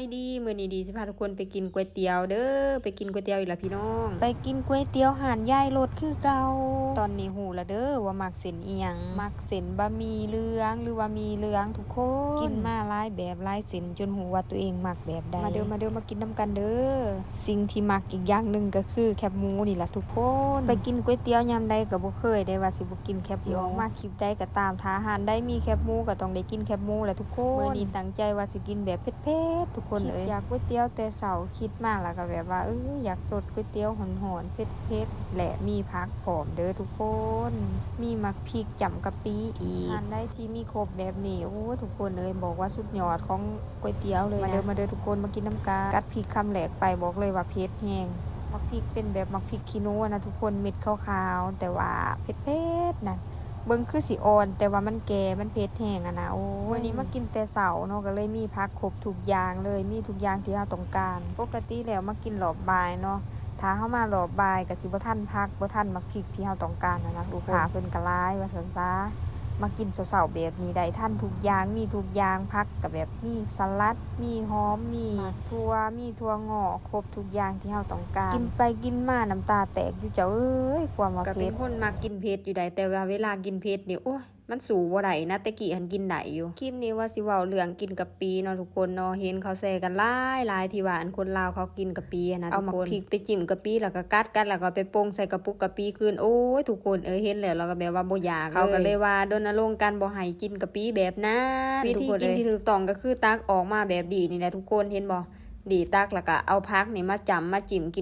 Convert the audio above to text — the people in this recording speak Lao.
ສະບາຍດີ ມື້ນີ້ດີຊິພາທຸກຄົນໄປກິນກ໋ວຍຕຽວເດີ ໄປກິນກ໋ວຍຕຽວອີກລະພີ່ນ້ອງ ໄປກິນກ໋ວຍຕຽວຮ້ານຍາຍລົດຄືເກົ່າ. ຕອນນີ້ຮູ້ລະເດີວ່າມັກເສັ້ນອີ່ຫຍັງ ມັກເສັ້ນບະໝີ່ເຫຼືອງ ຫຼືວ່າໝີ່ເຫຼືອງທຸກຄົນ ກິນມາຫຼາຍແບບຫຼາຍເສັ້ນ ຈົນຮູ້ວ່າໂຕເອງມັກແບບໃດ. ມາເດີ ມາເດີ ມາກິນນຳກັນເດີ. ສິ່ງທີ່ມັກອີກຢ່າງໜຶ່ງກໍຄືແຄບໝູນີ້ລະທຸກຄົນ ໄປກິນກ໋ວຍຕຽວຍາມໃດກໍບໍ່ເຄີຍໄດ້ວ່າຊິບໍ່ກິນແຄບໝູ ຊິອອກມາ ຄລິບໃດກໍຕາມ ຖ້າຮ້ານໃດມີແຄບໝູກໍຕ້ອງໄດ້ກິນແຄບໝູແຫຼະທຸກຄົນ. ມື້ນີ້ຕັ້ງໃຈວ່າຊິກິນແບບເຜັດໆ ທຸກຄົນເອີຍ ຄິດຢາກກ໋ວຍຕຽວແຕ່ເຊົ້າ ຄິດມາແລ້ວກໍແບບວ່າ ເອີ ຢາກສົດກ໋ວຍຕຽວຮ້ອນໆ ເຜັດໆ ແລະ ມີຜັກພ້ອມເດີທຸກຄົນ ມີໝາກພິກຈ້ຳກະປິອີກ. ຮ້ານໃດທີ່ມີຄົບແບບນີ້ ໂອ້ຍ ທຸກຄົນເອີຍ ບອກວ່າສຸດຍອດຂອງກ໋ວຍຕຽວເລີຍນະ. ມາເດີ ມາເດີທຸກຄົນ ມາກິນນຳກັນ. ກັດພິກຄຳແລກໄປ ບອກເລີຍວ່າເຜັດແຮງ ໝາກພິກເປັນແບບໝາກພິກຂີ້ໜູນະທຸກຄົນ ເມັດຂາວໆ ແຕ່ວ່າເຜັດໆ ນັ້ນ ເບິ່ງຄືຊິອ່ອນ ແຕ່ວ່າມັນແກ່ ມັນເຜັດແຮງຫັ້ນນະ. ໂອ້ຍ ມື້ນີ້ມາກິນແຕ່ເຊົ້າເນາະ ກໍເລີຍມີຜັກຄົບທຸກຢ່າງເລີຍ ມີທຸກຢ່າງທີ່ເຮົາຕ້ອງການ. ປົກກະຕິແລ້ວມາກິນຮອບບ່າຍເນາະ ຖ້າເຮົາມາຮອບບ່າຍກໍຊິບໍ່ທັນຜັກ ບໍ່ທັນໝາກພິກທີ່ເຮົາຕ້ອງການຫັ້ນນະ ລູກຄ້າເພິ່ນກໍຫຼາຍວ່າຊັ້ນຊະ. ມາກິນເຊົ້າໆ ແບບນີ້ໄດ້ທັນທຸກຢ່າງ ມີທຸກຢ່າງ ຜັກກໍແບບມີສະຫຼັດ ມີຫອມ ມີໝາກຖົ່ວ ມີຖົ່ວງອກ ຄົບທຸກຢ່າງທີ່ເຮົາຕ້ອງການ. ກິນໄປກິນມານ້ຳຕາແຕກຢູ່ເຈົ້າເອີຍ ຄວາມວ່າເຜັດ. ກໍເປັນຄົນມັກກິນເຜັດຢູ່ໃດ ແຕ່ວ່າເວລາກິນເຜັດນີ້ ໂອ້ຍ ມັນສູ້ບໍ່ໄດ້ນະ ແຕ່ກີ້ຫັ້ນກິນໄດ້ຢູ່. ຄລິບນີ້ວ່າຊິເວົ້າເລື່ອງກິນກະປິເນາະທຸກຄົນເນາະ ເຫັນເຂົາແຊກັນຫຼາຍໆ ທີ່ວ່າອັນຄົນລາວເຂົາກິນກະປິຫັ້ນນະ ເອົາໝາກພິກໄປຈິ້ມກະປິ ແລ້ວກໍກັດໆ ແລ້ວກໍໄປປົງໃສ່ກະປຸກກະປິຄືນ. ໂອ້ຍ ທຸກຄົນເອີຍ ເຫັນແລ້ວ ແລ້ວກໍແບບວ່າບໍ່ຢາກ ເຂົາກໍເລີຍວ່າ ເອີ ລົນນະລົງກັນບໍ່ໃຫ້ກິນກະປິແບບນັ້ນ. ວິທີກິນທີ່ຖືກຕ້ອງກໍຄືຕັກອອກມາແບບນີ້ນີ້ແຫຼະທຸກຄົນ ເຫັນບໍ່? ດີ ຕັກແລ້ວກໍເອົາຜັກນີ້ມາຈ້ຳມາຈິ້ມກິນ.